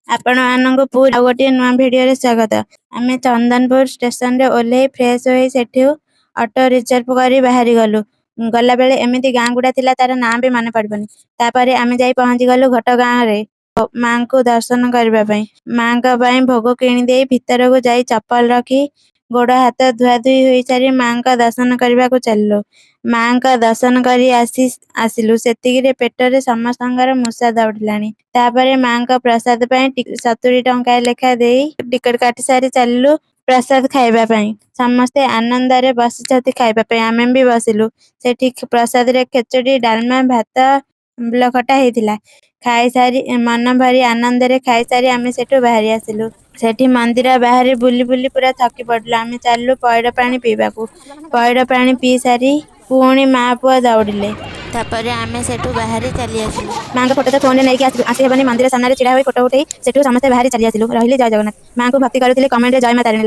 ଆପଣମାନଙ୍କୁ ପୁଣି ଆଉ ଗୋଟିଏ ନୂଆ ଭିଡ଼ିଓରେ ସ୍ୱାଗତ। ଆମେ ଚନ୍ଦନପୁର ଷ୍ଟେସନରେ ଓହ୍ଲେଇ ଫ୍ରେଶ ହୋଇ ସେଠୁ ଅଟୋ ରିଜର୍ଭ କରି ବାହାରି ଗଲୁ। ଗଲାବେଳେ ଏମିତି ଗାଁ ଗୁଡା ଥିଲା, ତାର ନାଁ ବି ମନେ ପଡିବନି। ତାପରେ ଆମେ ଯାଇ ପହଞ୍ଚି ଗଲୁ ଘଟଗାଁରେ ମାଙ୍କୁ ଦର୍ଶନ କରିବା ପାଇଁ। ମାଙ୍କ ପାଇଁ ଭୋଗ କିଣିଦେଇ ଭିତରକୁ ଯାଇ ଚପଲ ରଖି ଗୋଡ ହାତ ଧୁଆ ଧୁଇ ହୋଇସାରି ମାଙ୍କ ଦର୍ଶନ କରିବାକୁ ଚାଲିଲୁ। ମାଙ୍କ ଦର୍ଶନ କରି ଆସିଲୁ, ସେତିକିରେ ପେଟରେ ସମସ୍ତଙ୍କର ମୂଷା ଦୌଡ଼ିଲାଣି। ତାପରେ ମାଙ୍କ ପ୍ରସାଦ ପାଇଁ 70 ଟଙ୍କା ଲେଖା ଦେଇ ଟିକେଟ କାଟି ସାରି ଚାଲିଲୁ ପ୍ରସାଦ ଖାଇବା ପାଇଁ। ସମସ୍ତେ ଆନନ୍ଦରେ ବସିଛନ୍ତି ଖାଇବା ପାଇଁ, ଆମେ ବି ବସିଲୁ ସେଠି। ପ୍ରସାଦରେ ଖେଚୁଡ଼ି, ଡାଲମା, ଭାତ, ଆମ୍ବୁଲ ଖଟା ହେଇଥିଲା। ଖାଇସାରି, ମନ ଭରି ଆନନ୍ଦରେ ଖାଇସାରି ଆମେ ସେଠୁ ବାହାରି ଆସିଲୁ। ସେଠି ମନ୍ଦିର ବାହାରେ ବୁଲି ବୁଲି ପୁରା ଥକି ପଡ଼ିଲୁ। ଆମେ ଚାଲିଲୁ ପଇଡ଼ ପାଣି ପିଇବାକୁ। ପଇଡ଼ ପାଣି ପିଇ ସାରି ପୁଣି ମା ପୁଅ ଦୌଡ଼ିଲେ। ତାପରେ ଆମେ ସେଠୁ ବାହାରି ଚାଲି ଆସିଲୁ। ମାଙ୍କ ଫଟୋ ତ ଫୋନରେ ନେଇକି ଆସିହେବନି। ମନ୍ଦିର ସାମ୍ନାରେ ଛିଡ଼ା ହୋଇ ଫଟୋ ଉଠେଇ ସେଠୁ ସମସ୍ତେ ବାହାରି ଚାଲି ଆସିଲୁ। ରହିଲି, ଜୟ ଜଗନ୍ନାଥ। ମାଙ୍କୁ ଭକ୍ତି କରୁଥିଲେ କମେଣ୍ଟରେ ଜୟ ମା ତାରିଣୀ ଲେଖ।